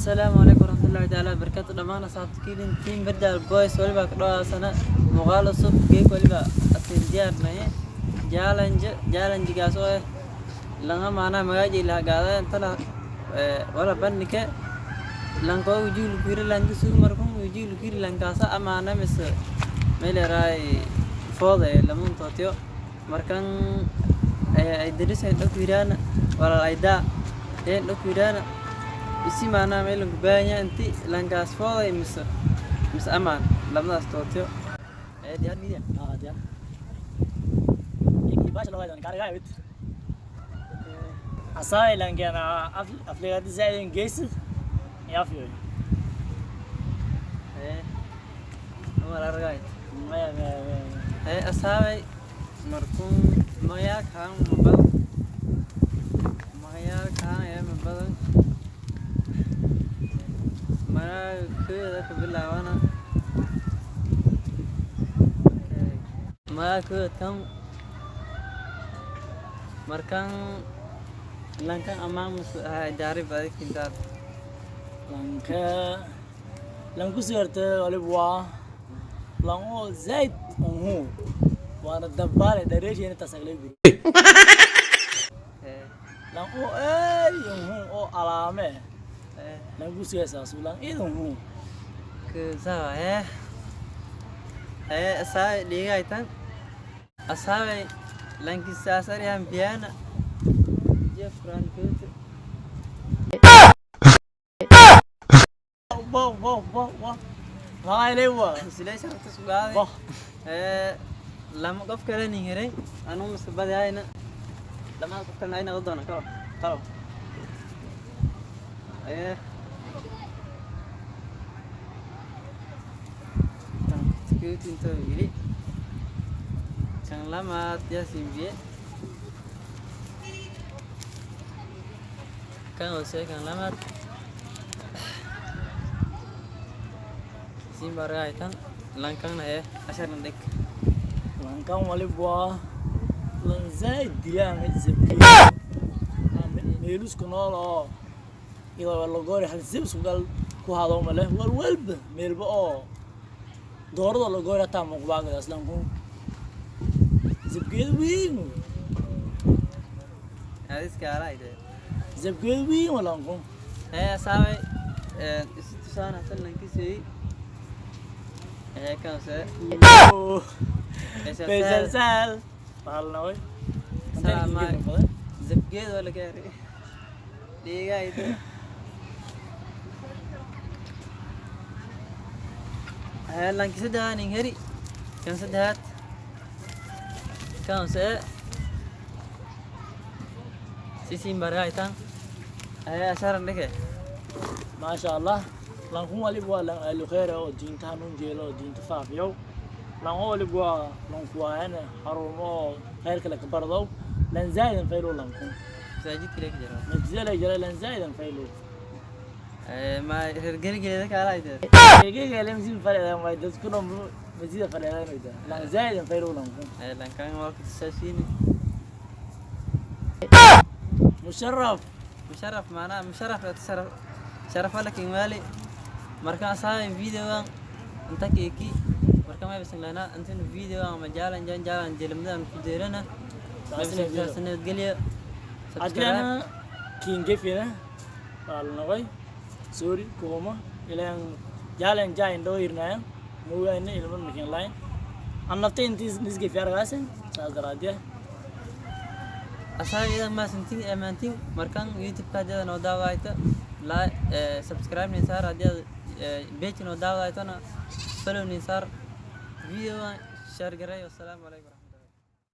Asalaamu calaykum waraxmatullaahi tacaala wabarakaatu. Dhammaan asxaabta Kiilin Team Berdal Boys, waliba ka dhawaasana muuqaal cusub. Geek waliba asin diyaarnaye challenge. Challenge-gaas oo langa maanaa magaaji laha gaada intala wala bandhige lankoo wajiga kuyiri, lanka sugi markun wajiga kuyiri lankaasa amaana mise meeleeraay fooda ee lamun tootiyo markan ay darisan dhok yiraan walaal aydaa een dhok yiraan isi maanaa meel lagu baahan inti lankaas fooday mise amaan lamadaas tootiyo ee diyaar miya? Ah, diyaar. Iki baasha loo haydan kaargaa wit. Asaay lankeena afligaadi zaaid geysid yafiyo. Ee wala argay. Maya, maya, maya. Ee asaabay, markuun magayaa kaan ma badan, magayaa kaan ee ma badan, magaga kooda ka bilaabana. Magaga kooda kan markan lankan amaan jaarib adig kintaad. Lanka lanku sirta walib waa lan oo zaid unhu waana dabbaale dareesheena tasaglay guri. Ee. Lan oo aad unhu oo alaame. Ee. Lanku sirta lan id unhu. Sawa. Ee asaabay dhiigaytan asaabay lankisaasariyan biyana jefran kuut. Wow, wow, wow, wow, maxaa ilay waa? Silay sharafta isku qaaday. Wah. Ee lama qof kale nin hiray anuu mise badihayna lamada qof kalena ay noqon doona kalo kalo. Ee kan security intoo yidhi kan lamaad yaasin biye kan hoose kan lamaad siin baragaytan lankana ee asharna dhig. Lankan walib waa lan zaid dilaan zabki meelusku nool oo iyadoo lagoori hal zib isku gal ku hado male wal walba meelba oo doorada lagoori hataa muqbaagadaas lanku zabkeed weyn. Adiska alaayde. Zabkeed weyn waa lanku. Ee asaabay isi tusaan hasan lankisey ee kan hoose. Faisal sal baalna way. Salaam. Zabgeed waa laga heri dhiigayda. Lanki saddexaad nin heri kan saddexaad kan hoose sisiin baragaytan ee asaran dhige. Maasha Allah, lankun walib waa lan ahlu khayr oo diinta hanuun jeelo oo diinta faafiyow. Lan walib waa lankuwaayana xarumo oo khayrka laka bardow lan zaa'idan faylo lankun. Masaajidka leka jira. Majzala jira lan zaa'idan faylo. Ma reer geligeeda kaalayde. Gegeele masjid fadhidan way dadku dhan masjida fadhidan wayda lan zaa'idan faylo lankun. Lankan waa ka tusaasiini. Musharraf. Musharraf maanaa musharraf sharaf sharafa lakin waali marka asaabay videogan inta keeki marka may bisan lana intan videogan ama jaalan jan jaalan jelamada ku deerana may bisan Taasina nabadgelyo, subscribe. Adriana kingefina baalnaqoy sorry kuma ilan jaalan jaa indhoo hirnaayan mooyaane ilmo makin lahayn an nafta intii nisgefi argaasin saas daraadiya. Asaabay idan maasantin amaantin markan youtube-ka haddii aad noo daawayto la subscribe nin saar, haddii aad page noo daawaytona follow nin saar, videogan share garay. Wassalaamu calaykum.